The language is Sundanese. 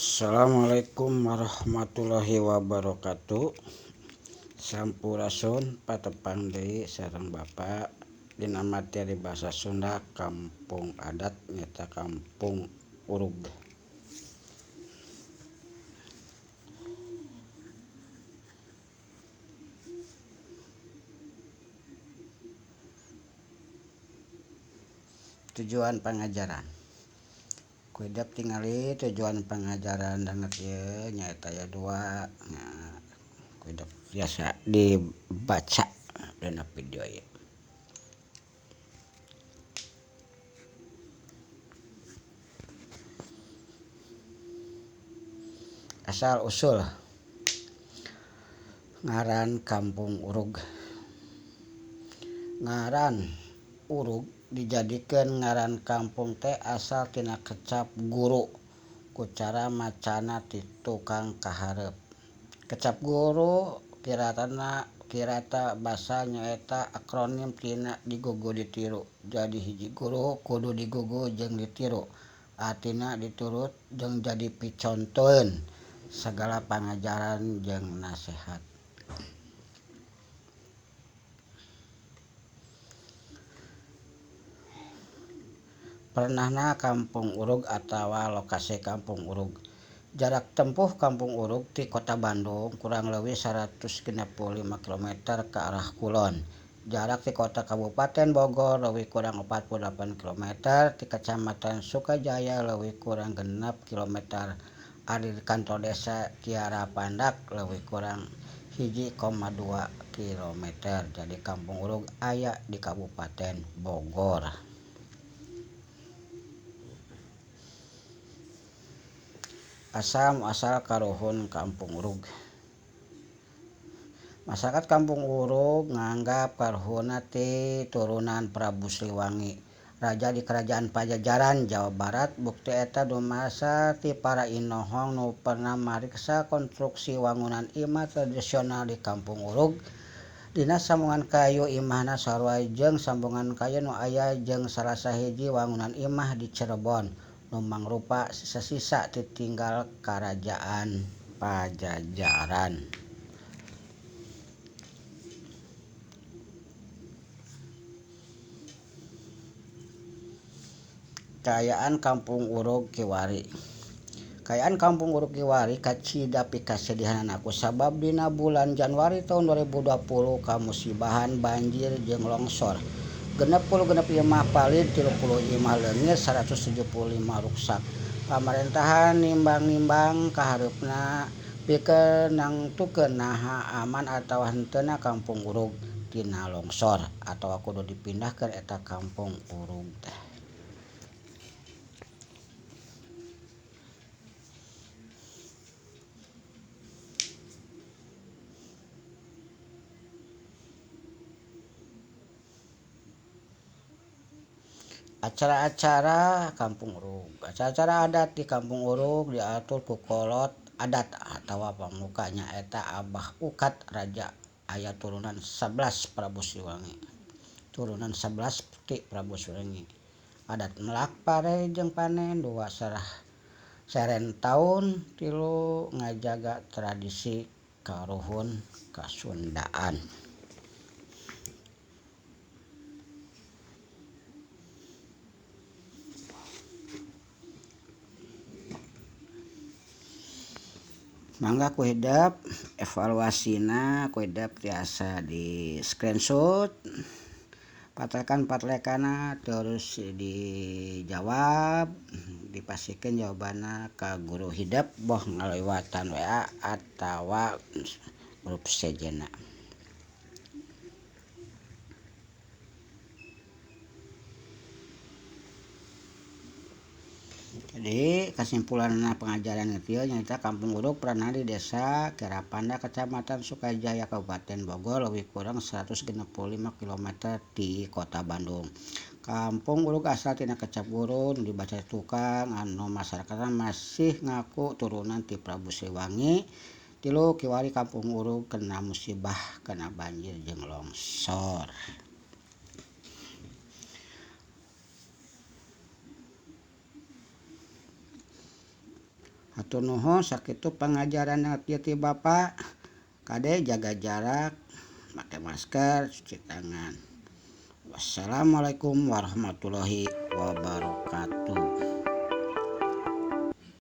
Assalamualaikum warahmatullahi wabarakatuh. Sampurasun patepang deui sareng Bapak dina materi bahasa Sunda Kampung Adat nyaeta Kampung Urug. Tujuan pangajaran. Ku hidep tingali tujuan pangajaran danget ieu nyaeta aya dua nya ku hidep biasa dibaca dina video ieu. Asal usul ngaran Kampung Urug. Ngaran Urug dijadikeun ngaran kampung teh asal tina kecap guru ku cara macana ti tukang ka hareup. Kecap guru kirata basa nyaeta akronim tina digugu ditiru. Jadi hiji guru kudu digugu jeung ditiru artina diturut jeung jadi picontoeun sagala pangajaran jeung nasehat. Pernahna Kampung Urug atawa lokasi Kampung Urug. Jarak tempuh Kampung Urug ti Kota Bandung kurang leuwih 165 kilometer ka arah kulon. Jarak ti Kota Kabupaten Bogor leuwih kurang 48 kilometer, ti Kecamatan Sukajaya leuwih kurang 6 kilometer, ari di kantor desa Kiarapandak leuwih kurang 1,2 kilometer. Jadi Kampung Urug aya di Kabupaten Bogor. Asal muasal karuhun Kampung Urug. Masyarakat Kampung Urug nganggap karuhunna ti turunan Prabu Siliwangi, raja di Kerajaan Pajajaran, Jawa Barat. Bukti eta dumasar ti para inohong nu pernah mariksa konstruksi wangunan imah tradisional di Kampung Urug. Dina sambungan kayu imahna sarua jeung sambungan kayu nu aya jeung salah sahiji wangunan imah di Cirebon nu mangrupa sisa-sisa titinggal Karajaan Pajajaran. Kaayaan Kampung Urug kiwari. Kaayaan Kampung Urug kiwari kacida pikasedihanana kusabab dina bulan Januari taun 2020 kamusibahan banjir jeung longsor. 66 imah palid, 30 imah leungit, 175 ruksak. Pamarentahan nimbang-nimbang kahareupna pikeun nangtukeun naha aman atawa henteuna Kampung Urug tina longsor atawa kudu dipindahkeun eta Kampung Urug teh. Acara-acara Kampung Urug. Acara-acara adat di Kampung Urug diatur ku kolot adat atawa pamuka nyaeta Abah Ukat Raja aya turunan 11 Prabu Siliwangi. Turunan 11 ti Prabu Siliwangi. Adat melak pare jeung panen 2 serah seren taun 3 ngajaga tradisi karuhun Kasundaan. Mangga ku hidep evaluasina ku hidep tiasa di screenshot patlekan-patlekanna terus dijawab dipasihkeun jawabanna ka guru hidep boh ngalewatan WA atawa grup sejenna. Jadi kesimpulanna pengajaran ieu nyaeta Kampung Urug pernah di Desa Kiarapanda Kecamatan Sukajaya Kabupaten Bogor leuwih kurang 165 km ti Kota Bandung. Kampung Urug asal tina kecap guru nu dibaca tukang anu masyarakatna masih ngaku turunan ti Prabu Siliwangi. 3 kiwari Kampung Urug kena musibah kena banjir jeung longsor. Hatur nuhun, sakitu pangajaran ti Bapak. Kade jaga jarak, make masker, cuci tangan. Wassalamualaikum warahmatullahi wabarakatuh.